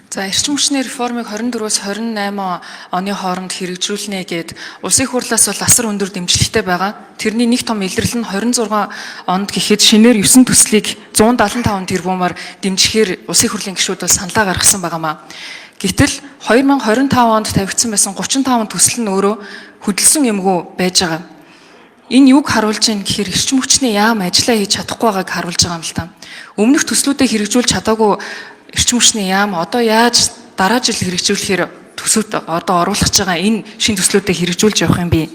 За, эрчим хүчний реформыг 24-өөс 28 оны хооронд хэрэгжүүлнэ гээд улсын их хурлаас бол асар өндөр дэмжлэгтэй байгаа. Тэрний нэг том илрэл нь 26 онд гэхэд шинээр 9 төслийг 175 тэрбумаар дэмжихээр улсын их хурлын гишүүд бол саналаа гаргасан байгаа маа. Гэтэл 2025 онд тавигдсан байсан 35 төсөл нь өөрөө хөдөлсөн юмгүй байж байгаа. Энэ юг харуулж байна гэхээр эрчим хүчний яам ажиллаа хийж чадахгүй байгааг харуулж байгаа юм л та. Өмнөх төслүүдээ хэрэгжүүлж чадаагүй эрчим хүчний яам одоо яаж дараа жил хэрэгжүүлэхээр төсөвт одоо оруулах гэж байгаа энэ шинэ төслүүдээ хэрэгжүүлж явах юм бэ?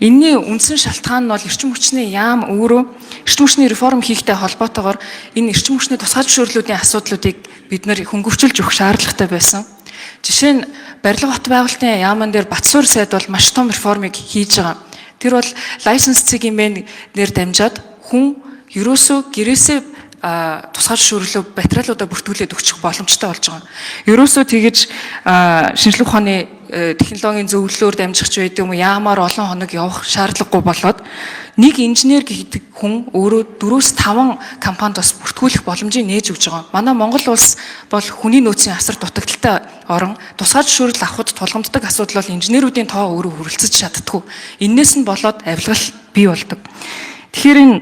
Энийний үндсэн шалтгаан нь бол эрчим хүчний яам өөрөө эрчим хүчний реформ хийхтэй холбоотойгоор энэ эрчим хүчний тусгай зөвшөөрлүүдийн асуудлуудыг бид нэр хөнгөвчилж өгөх шаардлагатай байсан. Жишээ нь, барилга хот байгуулалтын яаман дээр Батсуур сайд бол маш том реформыг хийж байгаа. Тэр бол license цэг юм нэр дамжаад хүн ерөөсөө гэрээсээ тусгай зөвшөөрлөө материалуудаа бүртгүүлээд өгчих боломжтой болж байгаа. Ерөөсөө тэгэж шинжлэх ухааны технологийн зөвлөлөөр дамжих ч байдаг юм уу, яамаар олон хоног явах шаардлагагүй болоод нэг инженер гэдэг хүн өөрөө 4-5 компанид бас бүртгүүлэх боломжийг нээж өгч байгаа. Манай Монгол улс бол хүний нөөцийн асар дутагдалтай орон. Тусгай зөвшөөрөл авахд тулгамддаг асуудал бол инженерүүдийн тоо өөрөө хүрэлцэж чаддаггүй. Энээс нь болоод авилгал бий болдог. Тэгэхээр энэ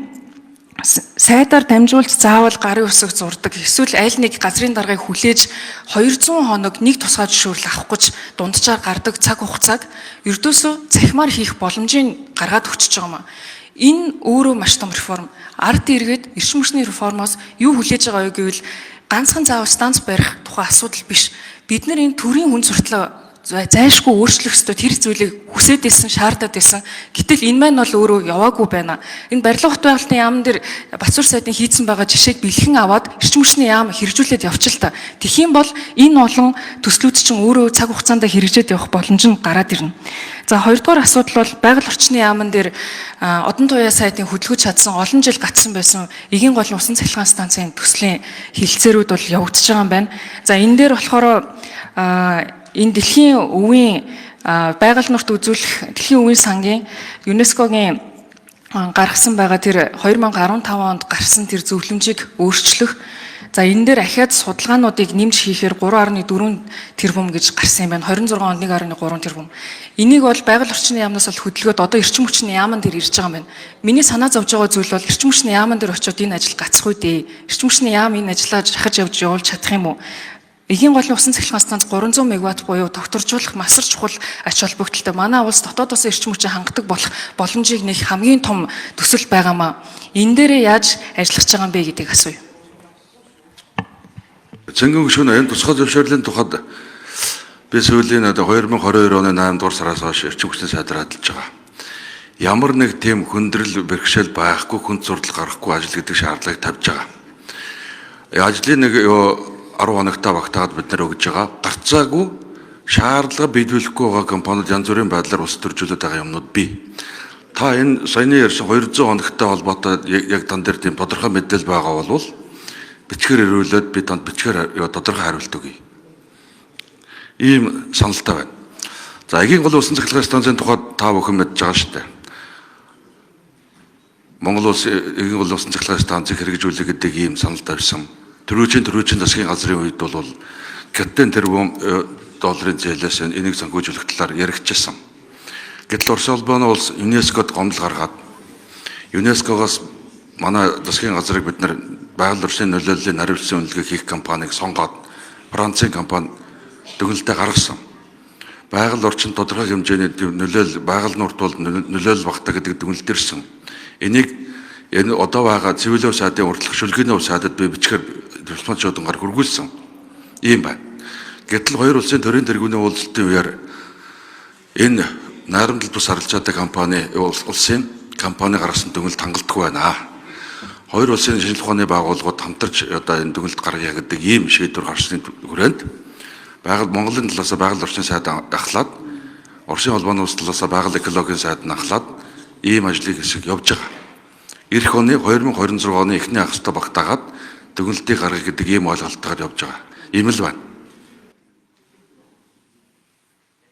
сайдаар дамжуулж заавал гарын үсэг зурдаг эсвэл аль нэг газрын даргаыг хүлээж 200 хоног нэг тусгай зөвшөөрөл авах гэж дунджаар гардаг цаг хугацааг ердөөсөө цахимаар хийх боломжийг гаргаад өгчөж байгаа юм а. Энэ өөрөө маш том реформ. Ард иргэд эрчим хүчний реформоос юу хүлээж байгаа вэ гэвэл ганцхан заавал станц барих тухай асуудал биш. Бид нар энэ төрийн хүн суртлаа зайлшгүй өөрчлөх ёстой, тэр зүйлийг хүсээд исэн, шаардаад исэн. Гэтэл энэ маань бол өөрөө яваагүй байна. Энэ барилга хот байгуулалтын яамн дээр Батсуур сайдын хийцэн байгаа жишээг бэлхэн аваад эрчим хүчний яам хэрэгжүүлээд явчих л та. Тэгэх юм бол энэ олон төслүүд чинь өөрөө цаг хугацаанд хэрэгжээд явах боломж нь гараад ирнэ. За, хоёрдугаар асуудал бол байгаль орчны яамн дээр Одон туяа сайдын хөдөлгөж чадсан, олон жил гацсан байсан эгийн голын усан цахилгаан станцын төслийн хэлцээрүүд бол явагдаж байгаа юм байна. За, энэ дээр болохоор энэ дэлхийн өвийн байгаль нурт үзүүлэх дэлхийн өвийн сангийн ЮНЕСКОгийн гаргасан байгаа тэр 2015 онд гарсан тэр зөвлөмжийг өөрчлөх. За, энэ дээр ахиад судалгаануудыг нэмж хийхээр 3.4 тэрбум гэж гарсан юм байна. 26 онд 1.3 тэрбум. Энийг бол байгаль орчны яамнаас бол хөдөлгөөд одоо эрчим хүчний яаман дээр ирж байгаа юм байна. Миний санаа зовж байгаа зүйл бол эрчим хүчний яаман дээр очиод энэ ажил гацах үү дээ. Эрчим хүчний яам энэ ажлаа шахаж явж явуулж чадах юм уу? Эгийн голын усан цахилгаан станц 300 мегаватт буюу тогтворжуулах масар чухал ач холбогдолтой. Манай улс дотоод улсын эрчим хүчин хангадаг болох боломжийг нэг хамгийн том төсөл байгаамаа. Энэ дээрээ яаж ажиллах байгаа юм бэ гэдгийг асууя. Цэнгэн гишүүн, энэ тусгай зөвшөөрлийн тухайд би сүүлийн одоо 2022 оны 8 дугаар сараас хойш эрчим хүчний сайдаар адилж байгаа. Ямар нэг тийм хүндрэл бэрхшээл байхгүй, хүнд зурдал гарахгүй ажил гэдэг шаардлагыг тавьж байгаа. Ажлын нэг 10 хоногтой багтаад бид нар өгж байгаа. Гарцаагүй шаардлага биелүүлэхгүй байгаа компаниуд янз бүрийн байдлаар ус төржүүлээд байгаа юмнууд бий. Та энэ саяны ярьсан 200 хоногтой холбоотой яг тан дээр тийм тодорхой мэдээлэл байгаа бол бичгээр ирүүлээд би танд бичгээр тодорхой хариулт өгье. Ийм саналтай байна. За, эгийн гол усан цахилгаан станцын тухайд та бүхэн мэдж байгаа шүү дээ. Монгол улс эгийн гол усан цахилгаан станцыг хэрэгжүүлэх гэдэг ийм санал тавьсан. Төрүүчийн засгийн газрын үед бол Хятадын тэрбум долларын зээлээс энийг санхүүжүүлэх талаар яригдчихсан. Гэтэл Улсын холбооны улс ЮНЕСКОд гомдол гаргаад ЮНЕСКОгоос манай засгийн газрыг бид нар байгаль орчны нөлөөллийн наривчлсан үнэлгээ хийх компанийг сонгоод Францын компани дүгнэлтээ гаргасан. Байгаль орчин тодорхой хэмжээний нөлөөлөл, байгаль нурд бол нөлөөлөл багтаа гэдэг дүгнэлт ирсэн. Энийг энэ одоо байгаа цэвэрлэв сайдын урдлах шүлгээний ув сайдад би бичгээр дипломат шуудангаар хүргүүлсэн. Ийм байна. Гэтэл хоёр улсын төрийн тэргүүний уулзалтын үеэр энэ найрамдал бус харилцаатай компани улсын компани гаргасан дүгнэлт хангалтгүй байна. Хоёр улсын шинжлэх ухааны байгууллагууд хамтарч одоо энэ дүгнэлт гаргая гэдэг ийм шийдвэр гарсны хүрээнд байгаль Монголын талаас байгаль орчны сайд ахлаад, Оросын холбооны улс талаас байгаль экологийн сайд нь ахлаад ийм ажлыг хэсэг явж байгаа. Ирэх оны 2026 оны эхний хагастай багтаагаад дүгнэлтийг гаргая гэдэг ийм ойлголтоор явж байгаа. Ийм л байна.